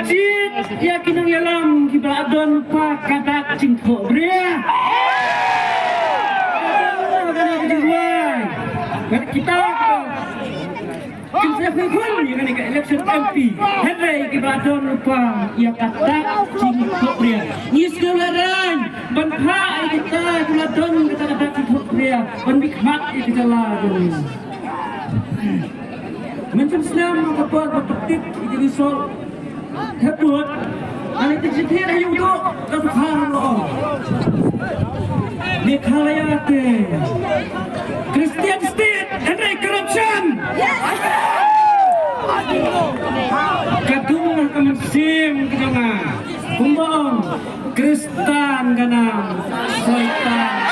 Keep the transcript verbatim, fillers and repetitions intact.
Jied ïa ki nongïalam kiba la don lypa ka dak jingthohbria. Kane ka jingduwai. Bad kita kiba kin sa khun khun ïa kane ka election M P. Hynrei kiba la don lypa ïa ka dak jingthohbria, ngi sngewlehrain ban phah ïa kita kiba la don kata ka dak jingthohbria ban mihkhmat ïa ka jylla jong ngi. Mynshem snem ha ka por ba ka tip ïa ki result ha court, ani te jingthied ha ïing duh ka sukha ram la ong. Meghalaya te Christian state, hynrei corruption. Ka dung ha ka mynsiem ka jong nga. Kumba ong, Khristan ka nam, Soitan